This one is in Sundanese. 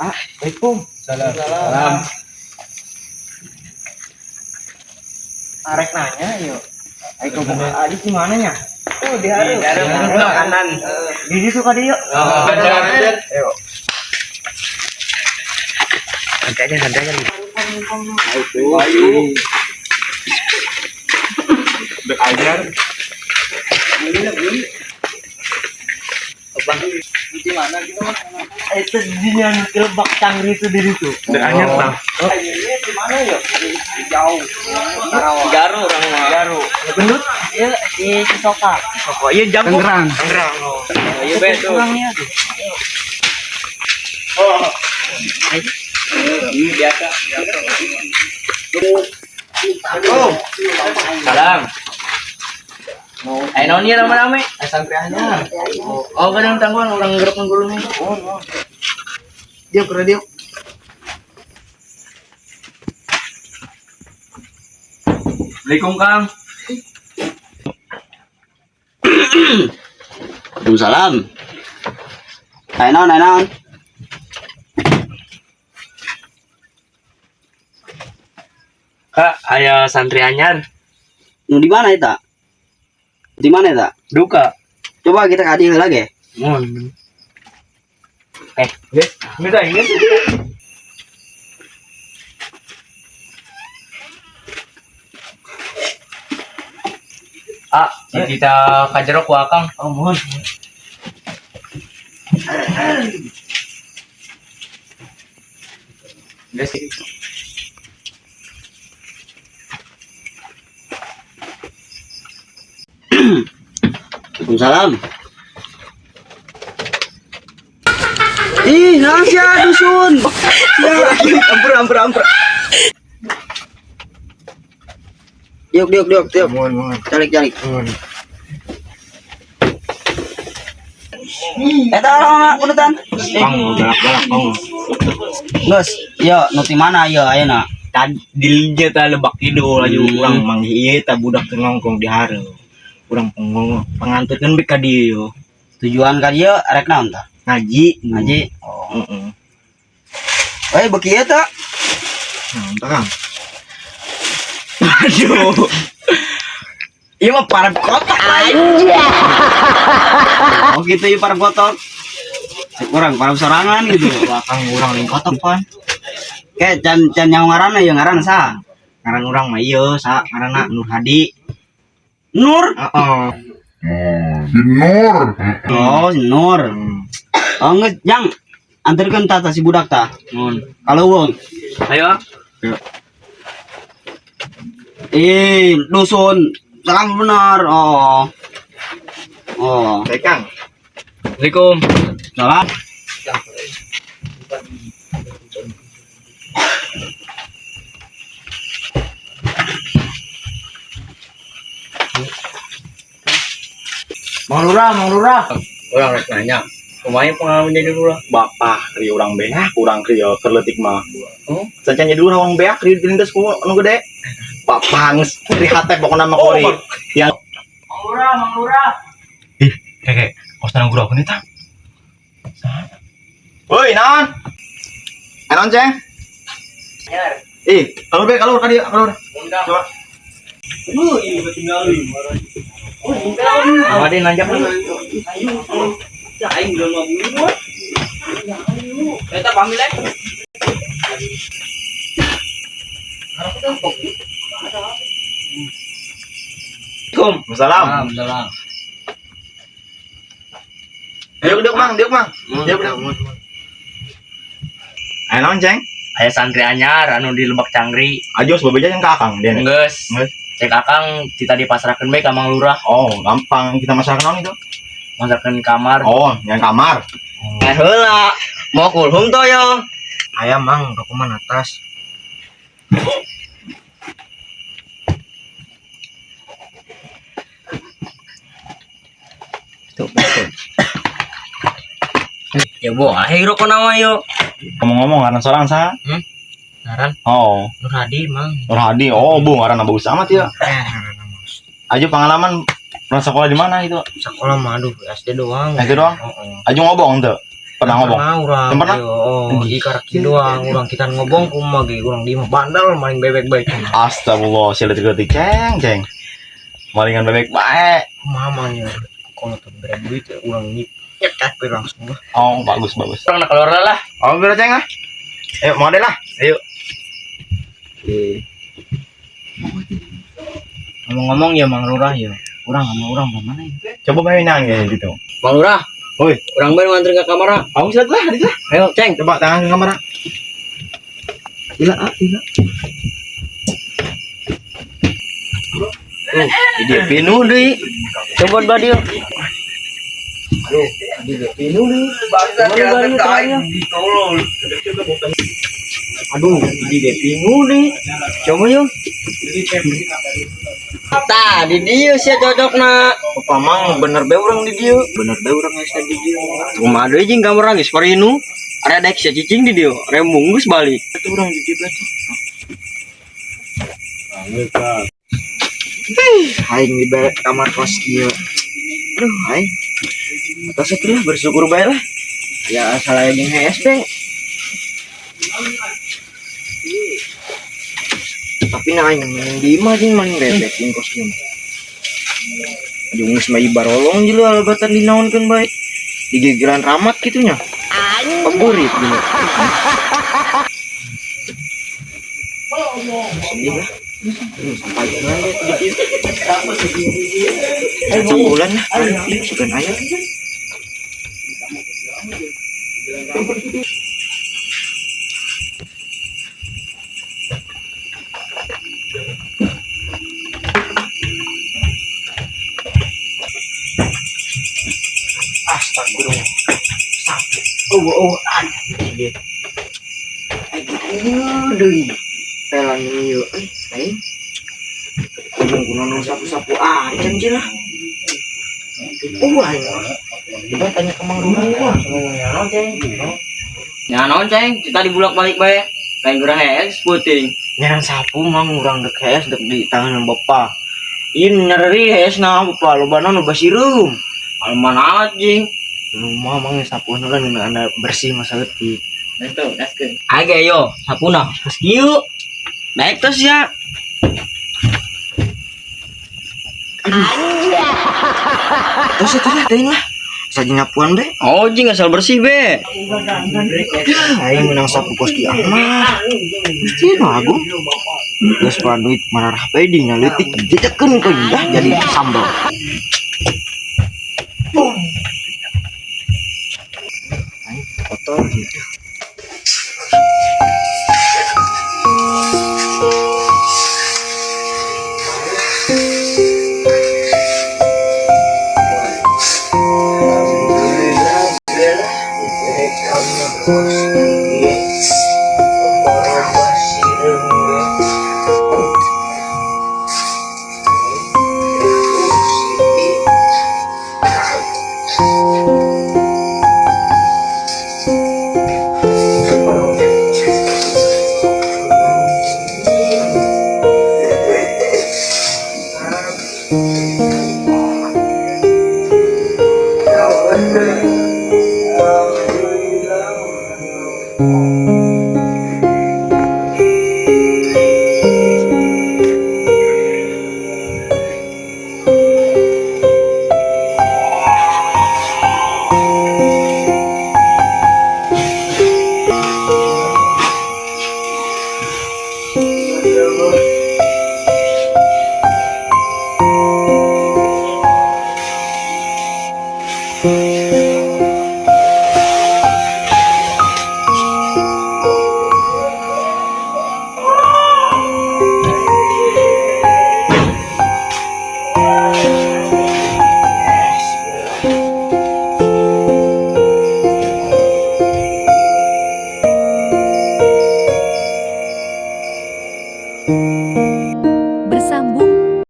Ah, Assalamualaikum. Salam. Salam. Arek nanya yuk. Ayo ke Bung Adi di mana nya? Oh, di hareup. Di hareup, kanan. Di situ kali yuk. Oh, ada. Ayo. Santai aja, santai aja. Ayo. Bek ajar. Di mana gitu Mas? Itu dia Lebak Cangri itu di situ. Bek anyar tah. Oh. Ini di mana yuk? Di jauh. Karawang. Garu orang mah. Garu. Gendut? Iya, di Cisoka. Cisoka. Iya jangkung. Tangerang. Tangerang. Oh. Iya be tuh. Kurangnya tuh. Oh. Ini biasa. Oh. Salam. Ayo naon ieu rame-rame? Santri anyar. Oh, kadang tangguhan orang geruk nggulung. Oh, oh. Diuk, radio. Assalamualaikum, Kang. Waalaikumsalam. Ayo naon, ayo naon. Kak, aya santri anyar. Nu di mana eta? Di mana eta? Duka. Coba kita ka dieu lagi. Mun. Geus, geus aing geus. Ah, kita kajero ku Akang. Oh, mohon. Geus. Waalaikumsalam. Ih, naon sia dusun? Sia. Ampura, ampura, ampura. Diuk, diuk, diuk, diuk. Mohon, mohon. Calik, calik. Mohon. Eta orang urutan. Bang, galak-galak, Bang. Geus, yo nu ti mana yo ayeuna? Tadi dinya ta Lebak Kidul aju urang manggih ieu ta budak teu nongkrong di hareup. Urang panganterkeun bae ka dieu yo. Tujuan ka dieu arek naon tah? Ngaji. Ngaji. Oh. Heeh. Eh, beuki ieu tah. Naon tah, Kang? Aduh. Ieu mah parab kotok lain. Oh gitu ieu parab kotok. Cek urang parab sorangan gitu. Wah, Kang, urang lain kotok pan. Kayak can can nyaho ngaranna ya ngaranna saha? Ngaran urang mah ieu sa ngaranna Nur Hadi. Nur. Heeh. Si Nur. Oh, si Nur. Oh, geus jang. Anterkeun tah si budak tah. Mun. Kalau wong. Ayo. Eh, dusun. Salam benar. Oh. Oh, Baik, Kang. Assalamualaikum. salam. Mang Lurah, Mang Lurah. Urang rek nanya. Kumaha pengalaman jadi lurah? Bapak ri urang beak, urang krieu keur leutik mah. Oh. Sacan jadi lurah urang beak ri dilindas ku anu gede. Bapak geus ri hate pokona mah kori. Yang Mang Lurah, Mang Lurah. ih, keke, kos nang guru aku nih tah. Woi, naon? Naon, Ceng? Anyar. Ih, kalur be, kalur ka dieu, kalur. Undang. Coba. Apa dia nanjak lu? Aing belum mau. Eta pamit eh. Assalamualaikum. Salam. Salam. Diuk, diuk, Mang, diuk, Mang. Diuk, diuk. Ayo naon, Ceng? Aya santri anyar anu di Lebak Cangri. Ajo sebebeja yang ka Akang dia. Geus. Geus. Cek Akang kita dipasrahkeun bae ka Mang Lurah, Oh, gampang kita masakan naon itu? masrahkeun kamar. Oh, yang kamar. Eh heula. Mau kulhum to yo. Aya Mang, dokumen atas. Tuh, betul. Ya boleh rokok nama yo. Ngomong-ngomong ngaran sorang sa? Ngaran Oh, Nur Hadi, Mang. Nur Hadi. Oh, bu ngaran bagus amat ya. Eh, ngaranna mah. Ajo pengalaman pernah sekolah di mana itu? Sekolah mah aduh SD doang. SD doang? Heeh. Ajo ngobong tuh. Pernah ngomong? Pernah urang. Pernah? Oh, di karaki doang urang kita ngobong kumaha ge urang di mah bandel maling bebek bae. Astagfirullah, sila leutik ceng ceng. Malingan bebek bae. Kumaha mah nya kalau tuh bere duit urang nyekat we langsung lah. Oh, bagus bagus. Urang keluar lah. Oh, bro ceng ah. Ayo, mau deh lah. Ayo. Ngomong-ngomong ya Mang Lurah ya. Urang sama urang mana ya? Coba main nang ya gitu. Mang Lurah. Oi. Urang bae nganterin ke kamar. Kamu silat lah, hadis lah. Ayo, Ceng. Coba tangan ke kamar. Gila, ah, gila. Dia pinuh deui. Coba ba dia. Aduh, di dia pinuh deui. Coba yuk. Tah, di dieu sia cocokna. Bapak mang bener bae urang di dieu. Bener bae urang geus di dieu. Kumaha deui jeung kamar geus parinu. Ada daek sia cicing di dieu, rembung geus balik. Itu urang di dieu tuh. Aing di balik kamar kos kieu. Aduh, aing. Atas itu lah bersyukur bae lah. Ya asal aya jeung HSB. Tapi nah aing mending di imah jeung maling bebek jeung kos kieu mah. Jeung geus mah barolong jeung alabatan dinaonkeun bae. Digegeran ramat kitu nya. Pemburit gitu. Sedih lah. Sampai bulan deh di dieu. Sebulan lah, bukan ayah. Astagfirullah. Sakit. Oh, aduh. Aduh, deui. Pelan ieu euy, aing. Ujung kuno nu sapu-sapu acan je lah. Aing. Coba tanya ke Mang Ruru lah. Ya naon, Ceng? Kita dibulak-balik bae. Lain urang hees puting. Nyaran sapu mang urang dek hees dek di tangan bapak. Ieu nyereri hees na bapak lobana nu basireum. Alman amat jing. Lu mah mang sapu nu kan anda bersih masa leutik. Betul, gaskeun. Age yo, sapuna. Geus kieu. Naik terus ya. Aduh. Terus itu lah teuing lah. Saji ngapuan be. Oh, jing asal bersih be. Aing menang sapu kos ki mah. Gusti nu agung. Geus pa duit mararah bae di nyaleutik jejekeun ke dah jadi sambal. Aing kotor gitu.